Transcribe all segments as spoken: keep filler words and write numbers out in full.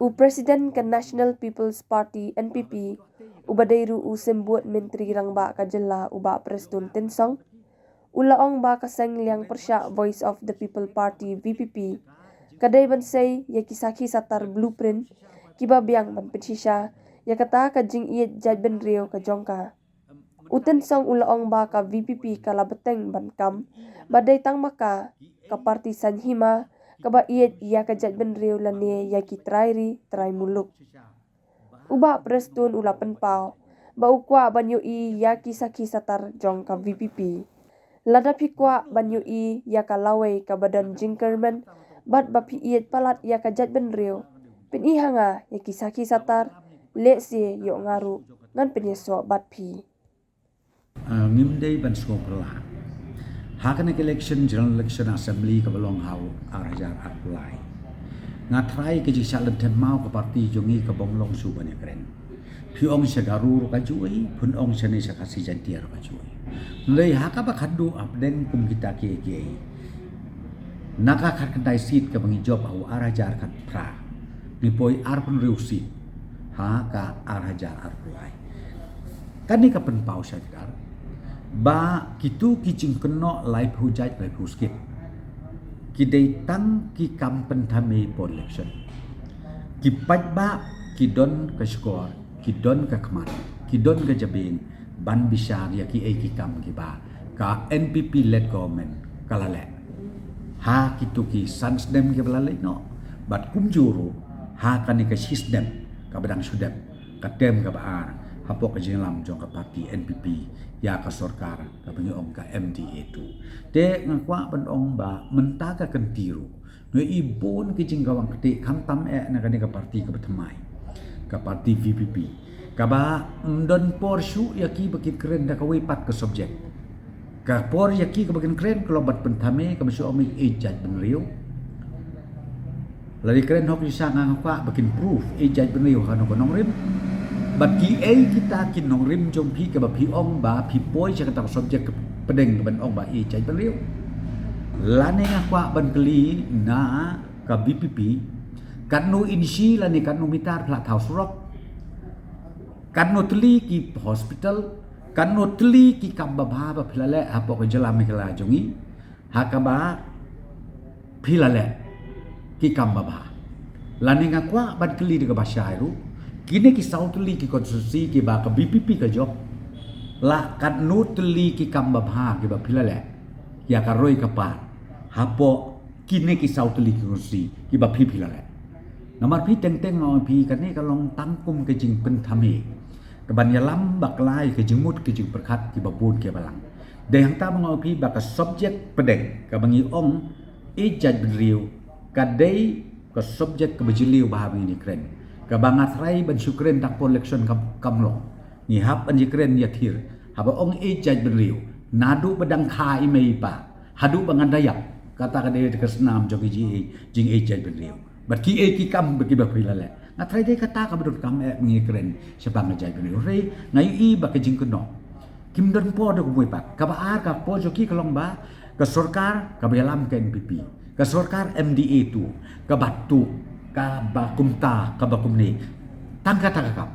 U President ka National People's Party N P P, uba dei ruh u Symbud Myntri Rangbah ka jylla u Bah Prestone Tynsong, u la ong ba ka seng liang pyrshah Voice of the People Party V P P ka dei ban sei ïa ki sakhi satar blueprint kiba biang ban pynshisha ïa kata ka jingïeit jaitbynriew ka jong ka. U Tynsong u la ong ba ka V P P ka la bteng ban kam, ba dei tang ma ka, ka parti saiñ hima, kaba ïeit ïa ka jaitbynriew lane ïa ki trai ri trai muluk. U Bah Prestone u la pynpaw ba u kwah ban ïohi ïa ki sakhi satar jong ka V P P. Lada phi kwah ban ïohi ïa ka lawei kaba don jingkyrmen bad ba phi ïeit palat ïa ka jaitbynriew, pyni ha nga ïa ki sakhi satar, lehse ïoh nga ruh ngan pynïasoh bad phi. Ah, ngim dei ban sngewpyrla. Ha kane ka election, general election assembly kaba long ha u ar hajar arphew lai, nga trai ka jingshah lyndet maw ka parti jong ngi ka bym long shuh ban ïakren. Phi ong sha Garo ruh ka jui, phin ong shane sha Khasi Jaintia ruh ka jui. Hynrei ha kaba khatduh hapdeng kum kita kiei kiei, na ka khatkhyndai seat kaba ngi jop ha u ar hajar khatphra, ngi poi arphew hynriew seat ha ka ar hajar arphew lai. Kane ka pynpaw shai kdar ba kito ki jingkynnoh laiphew jait laiphew skit ki dei tang ki kam pynthame por election. Ki paidbah ki don ka shkor, ki don ka khmat, ki don ka jabieng ban bishar ïa kiei ki kam kiba ka N P P led government ka la leh ha kito ki san snem kiba la leit noh, bad kumjuh ruh ha kane ka shi snem kaba dang shu dep, ka term kaba ar hapoh ka jingïalam jong ka parti N P P ïa ka sorkar kaba ngi ong ka M D A two. Te nga kwah ban ong ba mynta ka kynti ruh ngi i bun ki jingkawang kti khamtam eh na kane ka parti kaba thymmai, ka parti V P P, kaba ym don por shuh ïa ki ba ki kren da kawei pat ka subject. Ka por ïa ki kaba kin kren ka long bad pynthame, kaba shu ong ïeit jaitbynriew. Lada kren hok shisha nga kwah ba kin proof ïeit jaitbynriew ha kano ka nongrim. Bad kiei kita ki nongrim jong phi kaba phi ong ba phi poi sha kata ka subject ka pdeng kaban ong ba ïeit jaitbynriew. Lane nga kwah ban kylli na ka V P P, katno inshi lane katno mitar phi la thaw surok, katno tylli ki hospital, katno tylli ki kam babha ba phi la leh hapoh ka jylla Meghalaya jong ngi, ha kaba phi la leh ki kam babha. Lane nga kwah ban kylli da kaba shai ruh, kine ki saw tylli ki constituency kiba ka V P P ka jop, la katno tylli ki kam babha kiba phi la leh ïa ka roi ka par hapoh kine ki saw tylli ki constituency kiba phi phi la leh. Namar phi teng teng nga ong phi kane ka long tang kum ka jingpynthame kaban ïalam bakla ïa ka jingmut ka jingpyrkhat kiba bun kiba lang. Dei hangta ba nga ong phi ba ka subject pdeng kaba ngi ong ïeit jaitbynriew ka dei ka subject kaba jylliew bha ba ngin ïakren, kaba nga trai ban shu kren tang por election kam, kam long. Ngi hap ban ïakren ïathir haba ong ïeit jaitbynriew, naduh ba dang kha i mei i pa haduh ba ngan da ïap, kata ka dei ka snam jong ka jingïeit, jingïeit jaitbynriew. Bad kiei ki kam ba kiba phi la leh, nga trai dei kata kaba donkam eh ba ngi kren shaphang ka jaitbynriew. Hynrei nga ïohi ba ka jingkynnoh kim don por da kumwei pat. Kaba ar, ka por jong ki ka long ba ka sorkar kaba ïalam ka N P P, ka sorkar M D A two, kaba tuh, kaba kumta, kaba kumne. Tang kata ka kam.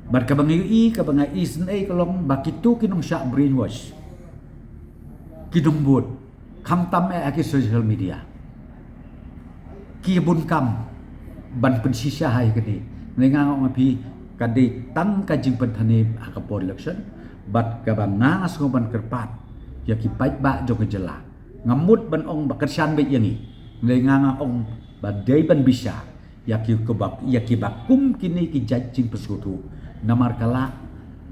Bad kaba nga ïohi, kaba nga isynei ka long ba kito ki nongshah brainwash, ki nongbud, khamtam eh ha ki social media, ki bun kam ban pynshisha ha ïa kane. Hynrei nga ong ïa phi ka dei tang ka jingpynthame ha ka por election. Bad kaba nga sngew ban kyrpad ïa ki paidbah jong ka jylla, nga mut ban ong ba kyrshan beit ïa ngi, hynrei nga, nga ong ba dei ban bishar ïa ki kaba, ïa kiba kum kine ki jait jingpynsngewthuh, namar ka lah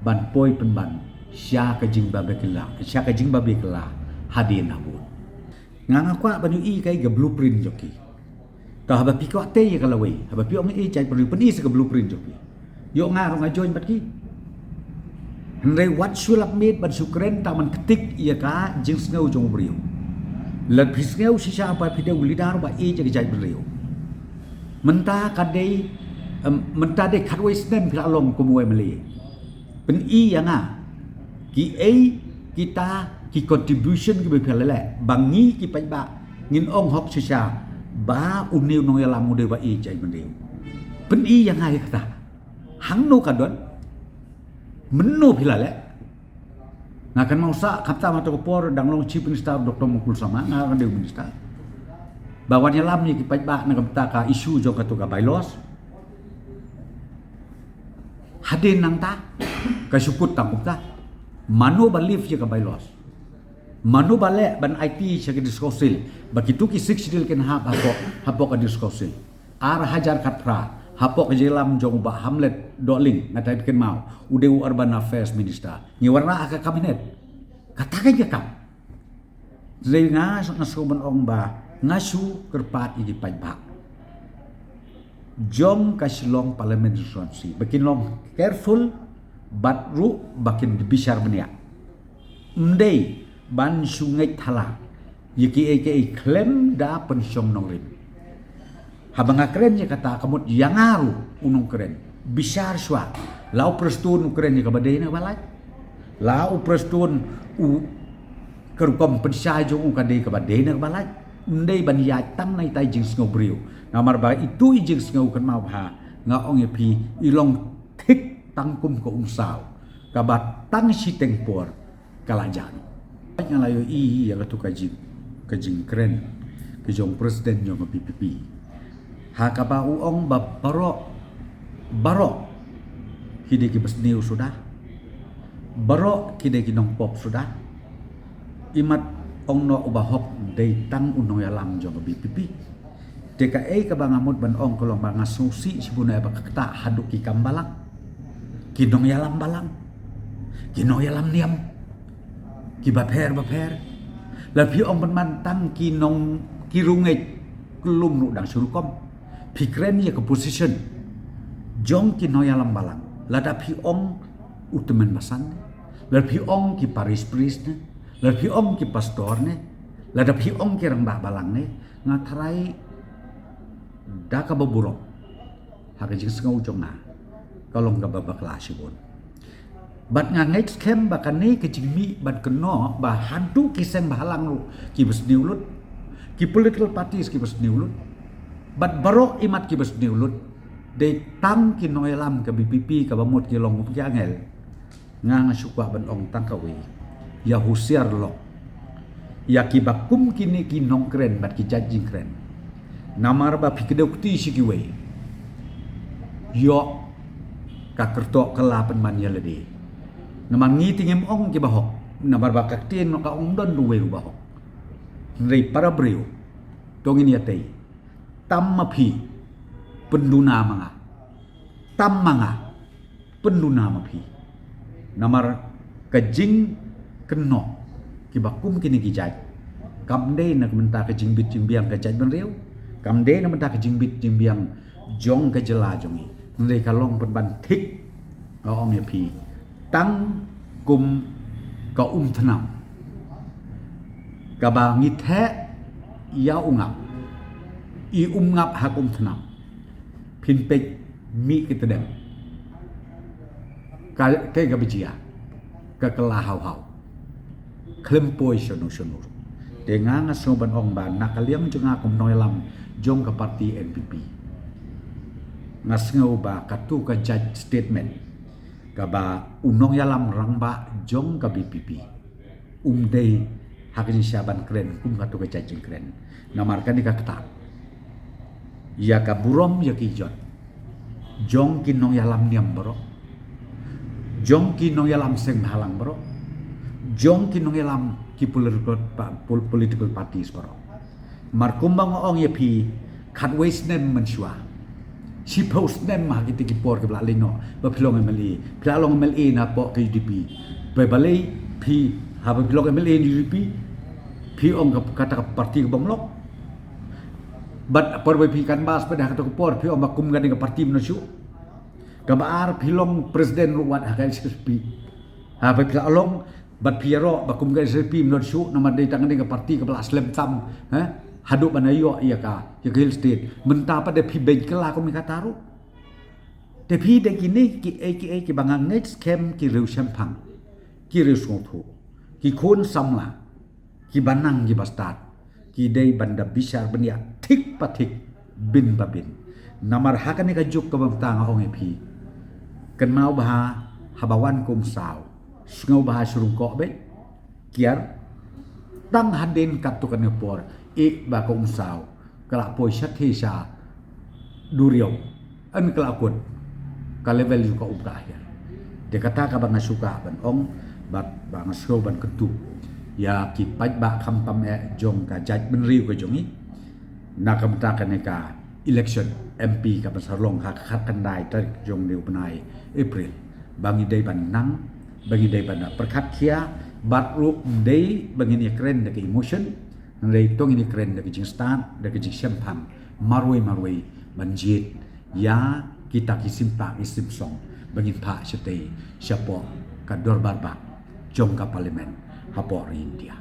ban poi pynban sha ka jingbabe kylla, sha ka jingbabe kylla hadien habud. Nga, nga kwah ban ïohi kaei ka blueprint jong ki. Ka haba phi kwah tei ïa ka lawei, haba phi ong ïeit jaitbynriew, pyni sa ka blueprint jong phi. Ïoh nga ruh nga join bad ki. Hynrei wat shu lap miet ban shu kren tang ban ktik ïa ka jingsngew jong u briew. Lada phi sngew shisha ba phi dei u leader ba ïeit ïa ka jaitbynriew, mynta ka dei, em, mynta dei khatwei snem phi la long kum u M L A. Pyni ïa nga kiei kita ki contribution kiba phi la leh ba ngi ki paidbah ngin ong hok shisha ba une u nongïalam u dei ba ïeit jaitbynriew. Pyni ïa nga ïa kata. Hangno ka don? Mynno phi la leh? Nga kynmaw sa kata mynta ka por dang long Chief Minister Doctor Mukul Sangma, nga ka dei u minister. Ba wan ïalam ïa ki paidbah na ka bynta ka issue jong katu ka bylaws. Hadien nangta ka shu kut tang kumta. Mano ba lift ïa ka bylaws? Mano ba leh ban aiti sha ka District Council ba kitu ki Sixth Schedule kin hap hapoh, hapoh ka District Council? Ar hajar khatphra hapoh ka jingïalam jong u Bah Hamlet Dohling, nga tip kynmaw u dei u Urban Affairs Minister. Ngi wanrah ha ka Cabinet. Kata ka jaka. Hynrei nga, nga shu ban ong ba nga shu kyrpad ïa ki paidbah jong ka Shillong Parliament Constituency ba kin long careful bad ruh ba kin bishar bniah. Ym dei ban shu ngeit thala ïa kiei kiei khlem da pynshong nongrim. Haba nga kren ïa kata ka mut ïa nga ruh u nongkren. Bishar shuwa. La u Prestone u kren ïa kaba dei na kaba lait. La u Prestone u, ka rukom pynshai jong u ka dei kaba dei na kaba lait. Ym dei ban ïaid tang na itai jingsngew briew. Namar ba itu i jingsngew kynmaw bha, nga ong ïa phi, i long thik tang kum ka umsaw kaba tang shiteng por ka la jah noh. Nga la ïohi ïa katu ka jing, ka jingkren ka jong President jong ka VPP ha kaba u ong ba baroh, baroh ki dei ki basniew suda, baroh ki dei ki nongpop suda. Imat ong noh u Bah Hok dei tang u nongïalam jong ka VPP. Te kaei kaba nga mut ban ong ka long ba nga sngewsih shibun ïa ba ka ktah haduh ki kam balang, ki nongïalam balang, ki nongïalam niam, ki bapher bapher. La phi ong ban man tang ki nong, ki rungeit, ki lum ruh dang shu rukom. Phi kren ïa ka position jong ki nongïalam balang. Lada phi ong u tymmen basan ne, lada phi ong ki parish priest ne, lada phi ong ki pastor ne, lada phi ong ki rangbah balang ne, nga tharai da kaba burom ha ka jingsngew jong nga ka long kaba bakla shibun. Bad nga ngeit skhem ba kane ka jingmih ban kynnoh ba haduh ki seng bahalang ruh ki basniew lut, ki political parties ki basniew lut, bad baroh imat ki basniew lut. Dei tang ki nongïalam ka VPP kaba mut ki long kum ki angel. Nga nga shu kwah ban ong tang kawei, ïa husiar lok ïa kiba kum kine ki nongkren bad ki jait jingkren. Namar ba phi kdew kti sha kiwei, ïoh ka kyrteng ka la pynban ïa lade. Namar ngi te ngim ong kiba hok, namar ba ka ktien ka ong don ruh uwei ruh ba hok. Hynrei para briew, to ngin ïatei, tam ma phi, pynduna ma nga. Tam ma nga, pynduna ma phi. Namar ka jingkynnoh kiba kum kine ki jait kam dei na ka bynta ka jingbit jingbiang ka jaitbynriew, kam dei na ka bynta ka jingbit jingbiang jong ka jylla jong ngi. Hynrei ka long pynban thik, nga ong ïa phi, tang kum ka umthnam kaba ngi theh ïa u ngap, i um ngap ha ka umthnam. Phin peit mih ki tdem, ka, kaei kaba jia, ka kylla haw haw, khlem poi shano shano. Te nga nga sngew ban ong ba na ka liang jong nga kum nongïalam jong ka party NPP, nga sngew ba katu ka jait statement kaba u nongïalam rangbah jong ka VPP um dei ha ka jingshisha ban kren kum katu ka jait jingkren. Namar kane ka ktah ïa ka burom ïa ki jot jong ki nongïalam niam baroh, jong ki nongïalam seng bahalang baroh, jong ki nongïalam ki political pa-, pol-, political parties baroh. Mar kumba nga ong ïa phi, khatwei snem mynshuwa, shiphew snem ha kiti ki por kiba la leit noh ba phi long MLA, phi la long MLA na poh ka UDP. Ba balei phi, haba phi long MLA na UDP, phi ong ka, kata ka party ka bym lok. Bad por ba phi canvass pat ha kata ka por phi ong ba kum kane ka party mynno shuh. Kaba ar, phi long president ruh wat ha ka HSPDP. Haba phi la long bad phi ïaroh ba kum ka HSPDP mynno shuh, namar dei tang kane ka party kaba la slem tam, ha? Haduh ban ïoh ïa ka, ïa ka Hill State. Mynta pat da phi beiñ kylla kum ïa kata ruh. Te phi, da kine kiei kiei kiba nga ngeit skhem ki riewshemphang, ki riewsngewthuh, ki khun samla, kiba nang kiba stad, ki dei ban da bishar bniah thik pa thik, byn pa byn. Namar ha kane ka juk kaba mynta nga ong ïa phi, kynmaw bha haba wan ka umsaw, sngewbha shu rung koh beit, kiar, tang hadien katto katne por, ïeh ba ka umsaw ka la poi shatei sha duriaw, yn ka la kut ka level jong ka um ka ahiar. Te kata kaba nga shu kwah ban ong, bad ba nga sngew ban kyntu ïa ki paidbah khamtam eh jong ka jaitbynriew ka jong ngi, na ka bynta kane ka election M P kaba sa long ha ka khatkhyndai tarik jong une u bnai April, ba ngi dei ban nang, ba ngi dei ban pyrkhat khia, bad ruh ym dei ba ngin ïakren da ka emotion, hynrei to ngin ïakren da ka jingstad, da ka jingshemphang marwei marwei, ban jied ïa kita ki sim pah ki sim song ba ngin phah shatei shapoh ka dorbar bah jong ka Parliament hapoh ri India.